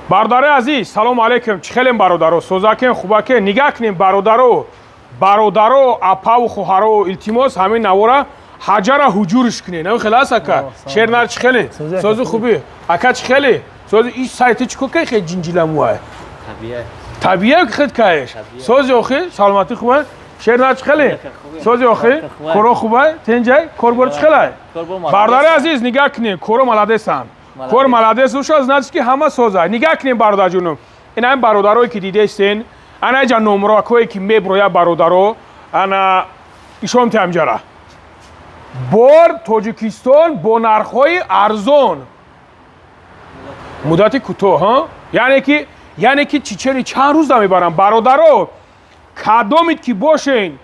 Бародари азиз, салому алейкум. Чӣ хелем, бародаро? Созакен, хубакен? Нигаҳ кунем, бародаро, бародаро, апаву хоҳаро, илтимос, ҳамин навора ҳаҷара ҳуҷурш кунен. Ҳамин хеле аст, ака Шернар? Чӣ хеле? Сози, хубӣ, ака? Чӣ хеле? Сози? И сайти чӣ ко кай хе ҷинҷиламуай? Табиа хед каеш. Сози охи, саломатӣ хуба? Шернар, чӣ хеле? Сози охи, коро хубай, тенҷай, корбор чӣ хелай? Бародари азиз, нигаҳ кунем, коро молодец анд. Кор молодец боша, значит, ки ҳама соза. Нигаҳ кунем, бародарҷунум, ин ҳамин бародарое, ки дидестен, ана иҷа номракое, ки меброя, бародаро, ана ишон темҷара бор Тоҷикистон бо нархҳои арзон, муддати кӯтоҳ, яъне ки чичери чанд рӯза мебарам. Бародаро, кадомит ки бошен,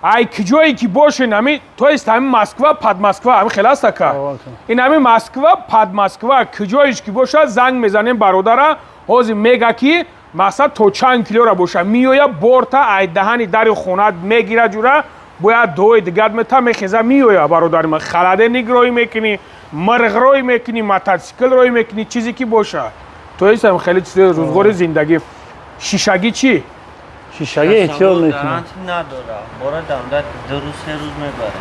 ай киҷое ки бошен, ами, то есть ҳами Москва, под Москва, ҳами хел аст, ака? Ин ҳами Москва, под Москва, киҷоиш ки бошад, занг мезанем бародара, ҳозир мега, ки мақсад то чанд килора боша, меоя, борта ай даҳани дари хонат мегира, ҷура бояд дуои дигар мета, мехеза, меоя. Бародари ман, холодильник рӯй мекунӣ, мирғ рӯй мекунӣ, мотоцикл рӯй мекунӣ, чизе ки боша, то есть ҳам хеле чизи рӯзғори зиндагӣ. Шишагӣ чӣ? Шишагӣ эҳтиёт мекунем. Гарантия надора, бора дамда 2 рӯз, 3 рӯз мебарад,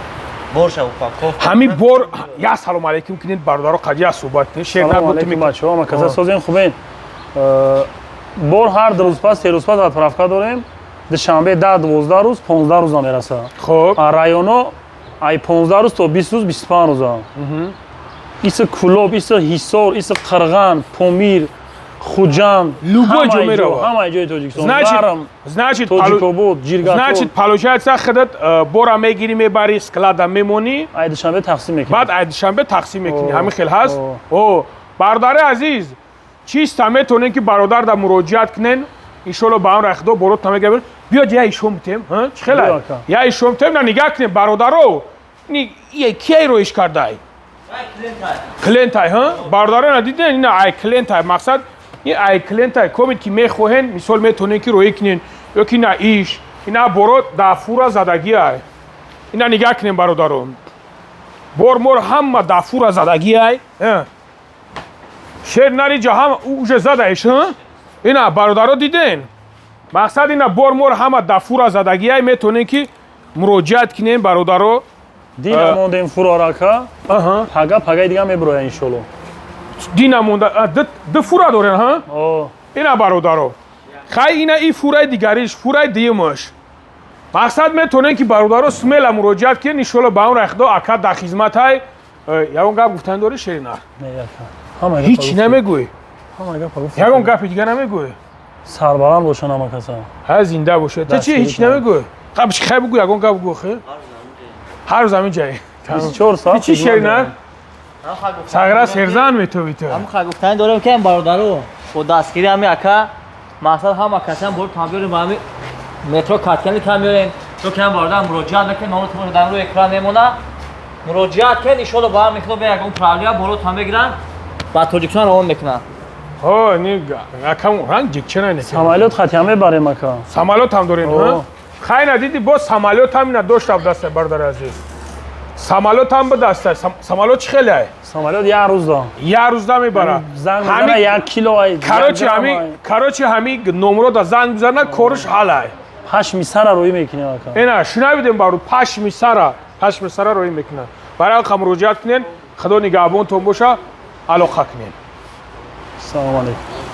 борша упаковка. Ҳамин бор я салом алейкум кунед, бародаро, қадия суҳбат кунед. Шер. Салом алейкум, бачаҳо, ама каса созем, хубен? Бор ҳар 2 рӯз пас, 3 рӯз пас отправка дорем. Душанбе 10, 12 рӯз, 15 рӯза мерасад. А районо ай 15 рӯз то 20 рӯз, 25 рӯза. Иса Кулоб, иса Ҳисор, иса Қирған, Помир, Хуҷанд. Любой ҷо ҳамаи меравад. Ҳамаи ҷои Тоҷикистон. Значит, Ғарм, значит, Тоҷикобод, Ҷиргатол. Значит, получается, худат бора мегирӣ, мебарӣ, склада мемонӣ. Ай Душанбе тақсим мекунем. Баъд ай Душанбе тақсим мекунӣ. О, Ҳамин хел ҳаст. О. О, бародари азиз, чиста метавонем, ки бародар да муроҷиат кунен. Иншолло, ба амри Худо, борот намегабир. Биёд, я ишон битем, чӣ хела? Биё, ака. Я ишон битем. На, нигаҳ кунем, бародаро, ни ие киай роиш кардай? Клиентай, ҳа, бародаро, на диден, ина ай клиентай. Мақсад, ин ай клиентай комед, ки мехоҳен, мисол, метавонем, ки роӣ кунен ё ки на иш. Ина боро да фура задагиай. Ина нигаҳ кунем, бародаро, бор мор ҳама да фура задагиай. Шер нариҷа ҳама уже задаиш. Ина, бародаро, диден, мақсад, ина бор мор ҳама да фура задагиай, метавонем, ки муроҷиат кунем, бародаро. Дина мондем фурорака. Пага, пагаи дига меброя, иншолло. Дина монда, ду фура дорен, ҳа? О. Ина, бародаро, хай, ина и фураи дигариш, фураи дуюмаш. Мақсад, метавонем, ки бародаро, смело муроҷиат кунен. Иншолло, ба амри Худо, ака дар хизматай. Ягон гап гуфтан дорӣ, Шеринар? Не, яка. Ҳама гапа Ҳичи гуфтӣ. намегӯӣ? Ҳама гапа гуфтӣ. Ягон гапи дига намегӯӣ? Сарбаланд бошан ҳама каса. Ҳа, зинда бошед. Ту чи, Дастгирӣ ҳеч кунам. намегӯӣ? Хаб, хай, бугӯ, ягон гап бугӯ, хе. Ҳар рӯз ҳамин ҷай. 24 соат. Ту чи, Шеринар, сагра серзан метови ту? Ҳам гуфтани дорем, ки бародаро, бо дастгири ҳами ака, мақсад, ҳама касам бор там биёрем, ба ҳами метро каткани кам биёрем, ё ки ҳам бародар муроҷиат мекунем, номро тамошо дар рӯи экран мемона. Муроҷиат кунед, иншолло, ба ҳами Худо, бе ягон проблема боро там мегиранд, ба Тоҷикистон равон мекунанд. Ҳо, ни акам ранг ҷикчена не. Самолёт хатия мебарем, ака. Самолёт ҳам дорем? О. Ҳа, хай, надиди, боз самолёт ҳам ина дошта даста, бародари азиз, самолёт ҳам бидаста. Самолёт чӣ хеле ай? Самолёт як рӯз да. Як рӯзда мебара. Занг мезана, 1 кило ай. Короче, 1 грамм ҳами ай. Короче, ҳами номро да занг бизана, корш ҳал ай. Пашми сара рӯӣ мекунем, ака. Ина шунавидем, бару, пашми сара, пашми сара роӣ мекунад. Барои ҳам муроҷиат кунен. Худо нигаҳбонтон боша, алоқа кунен. Салому алейкум.